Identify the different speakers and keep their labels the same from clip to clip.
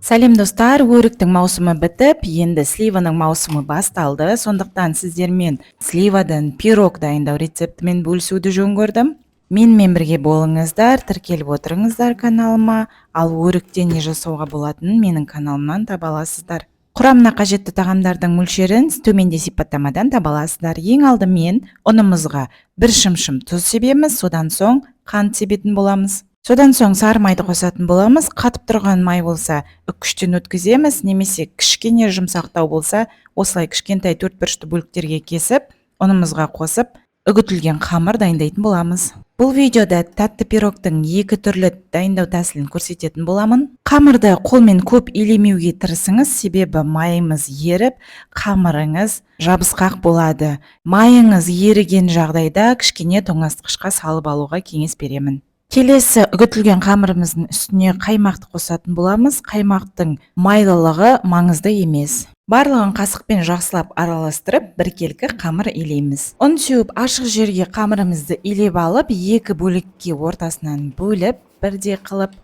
Speaker 1: Сәлем, достар! Өріктің маусымы бітіп, енді сливаның маусымы басталды. Сондықтан сіздермен сливадан пирог дайындау рецептімен бөлісуді жөн көрдім. Менімен бірге болыңыздар, тіркеліп отырыңыздар каналыма. Ал өріктен не жасауға болатынын менің каналымнан таба аласыздар. Құрамына қажетті тағамдардың мөлшерін төменде сипаттамадан таба аласыздар. Ең алдымен ұнымызға бір шымшым тұз себеміз, содан соң қант себетін боламыз. Содан соң сары майды қосатын боламыз. Қатып тұрған май болса, үккіштен өткіземіз, немесе кішкене жұмсақтау болса, осылай кішкентай төрт бұрышты бөліктерге кесіп, ұнымызға қосып, үгітілген қамыр дайындайтын боламыз. Бұл видеода тәтті пирогтың екі түрлі дайындау тәсілін көрсететін боламын. Қамырды қолмен көп илемеуге тырысыңыз, себебі майымыз еріп, қамырыңыз жабысқақ болады. Майыңыз еріген жағдайда кішкене тоңазытқышқа салып алуға кеңес беремін. Келесі үгітілген қамырымыздың үстіне қаймақты қосатын боламыз. Қаймақтың майлылығы маңызды емес. Барлығын қасықпен жақсылап араластырып, біркелкі қамыр илейміз. Ұн сеуіп, ашық жерге қамырымызды илеп алып, екі бөлікке ортасынан бөліп, бірдей қылып,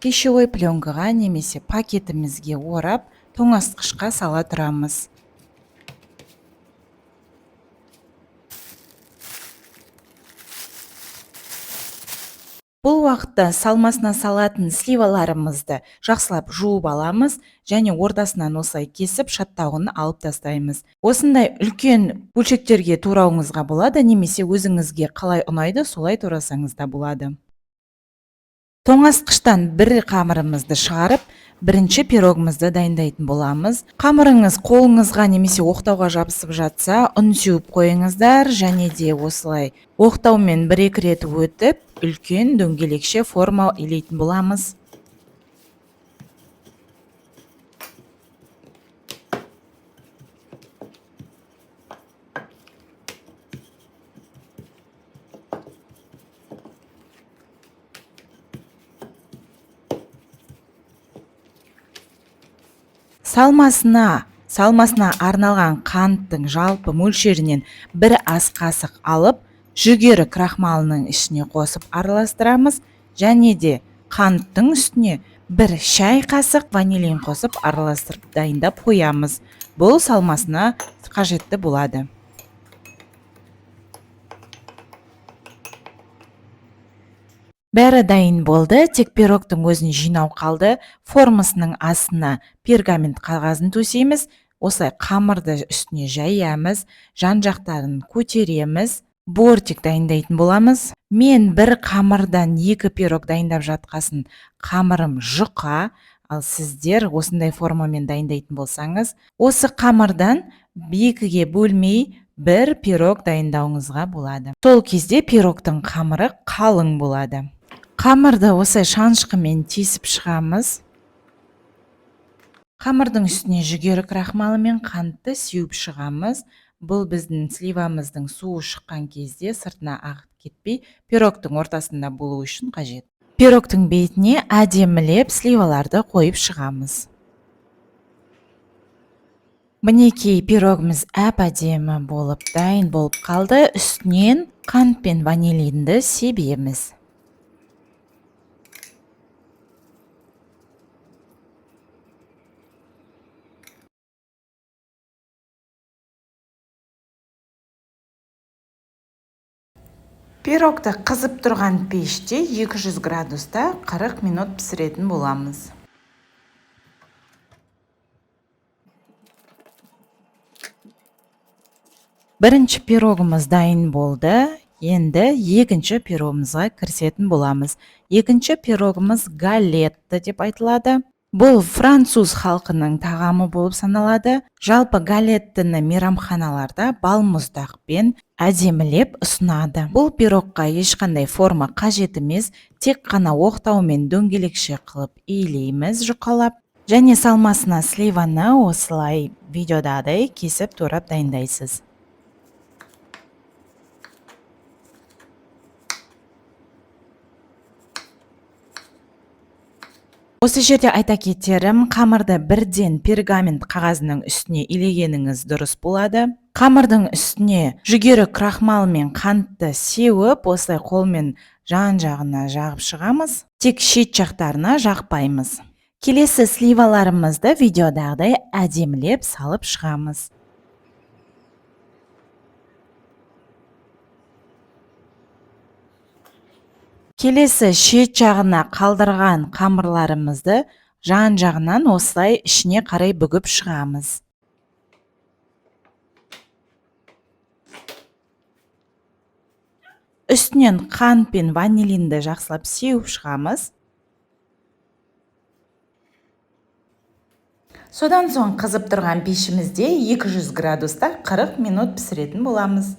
Speaker 1: пищевой пленкаға немесе пакетімізге орап, тоңазытқышқа сала тұрамыз. Бұл уақытта салмасына салатын сливаларымызды жақсылап жуып аламыз және ортасынан осылай кесіп, шаттауын алып тастаймыз. Осындай үлкен бөлшектерге турауыңызға болады, немесе өзіңізге қалай ұнайды, солай турасаңыз да болады. Тоңазытқыштан бір қамырымызды шығарып, бірінші пирогымызды дайындайтын боламыз. Қамырыңыз қолыңызға немесе оқтауға жабысып жатса, ұн сеуіп қойыңыздар және де осылай оқтаумен бір-екі рет өтіп, үлкен дөңгелекше форма илейтін боламыз. Салмасына арналған қанттың жалпы мөлшерінен бір ас қасық алып, жүгері крахмалының ішіне қосып араластырамыз және де қанттың үстіне бір шай қасық ванилин қосып араластырып дайындап қоямыз. Бұл салмасына қажетті болады. Бәрі дайын болды, тек пирогтың өзін жинау қалды. Формасының астына пергамент қағазын төсейміз, осылай қамырды үстіне жаямыз, жан-жақтарын көтереміз, бортик дайындайтын боламыз. Мен бір қамырдан екі пирог дайындап жатқасын қамырым жұқа, ал сіздер осындай формамен дайындайтын болсаңыз, осы қамырдан екіге бөлмей бір пирог дайындауыңызға болады. Сол кезде пирогтың қамыры қалың болады. Қамырды осылай шанышқымен тесіп шығамыз. Қамырдың үстіне жүгері крахмалы мен қантты сеуіп шығамыз. Бұл біздің сливамыздың суы шыққан кезде сыртына ағып кетпей, пирогтың ортасында болу үшін қажет. Пирогтың бетіне әдемілеп сливаларды қойып шығамыз. Мінекей, пирогымыз әп-әдемі болып дайын болып қалды. Үстінен қант пен ванилинді себеміз. Пирогты қызып тұрған пеште 200 градуста 40 минут пісіретін боламыз. Бірінші пирогымыз дайын болды. Енді екінші пирогымызға кірісетін боламыз. Екінші пирогымыз галетті деп айтылады. Бұл француз халқының тағамы болып саналады. Жалпы галеттіні мейрамханаларда балмұздақпен әдемілеп ұсынады. Бұл пирогқа ешқандай форма қажет емес, тек қана оқтаумен дөңгелекше қылып илейміз жұқалап. Және салмасына сливаны осылай видеодағыдай кесіп турап дайындайсыз. Осы жерде айта кетерім, қамырды бірден пергамент қағазының үстіне илегеніңіз дұрыс болады. Қамырдың үстіне жүгері крахмал мен қантты сеуіп, осылай қолмен жан-жағына жағып шығамыз. Тек шет жақтарына жақпаймыз. Келесі сливаларымызды видеодағыдай әдемілеп салып шығамыз. Келесі шет жағына қалдырған қамырларымызды жан-жағынан осылай ішіне қарай бүгіп шығамыз. Үстінен қант пен ванилинді жақсылап сеуіп шығамыз. Содан соң қызып тұрған пешімізде 200 градуста 40 минут пісіретін боламыз.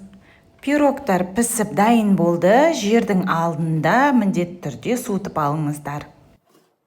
Speaker 1: Пирогтар пісіп дайын болды. Жердің алдында міндетті түрде суытып алыңыздар.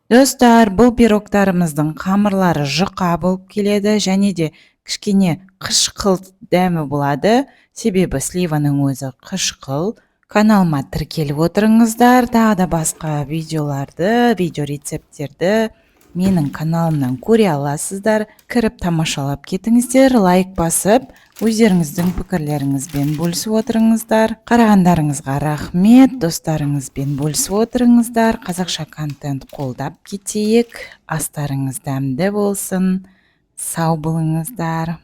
Speaker 1: Достар, бұл пирогтарымыздың қамырлары жұқа болып келеді және де кішкене қышқыл дәмі болады. Себебі сливаның өзі қышқыл. Каналыма тіркеліп отырыңыздар. Тағы да басқа видеоларды, видео рецепттерді менің каналымнан көре аласыздар. Кіріп тамашалап кетіңіздер, лайк басып, өздеріңіздің пікірлеріңізбен бөлісіп отырыңыздар. Қарағандарыңызға рахмет, достарыңызбен бөлісіп отырыңыздар. Қазақша контент қолдап кетейік. Астарыңыз дәмді болсын. Сау болыңыздар.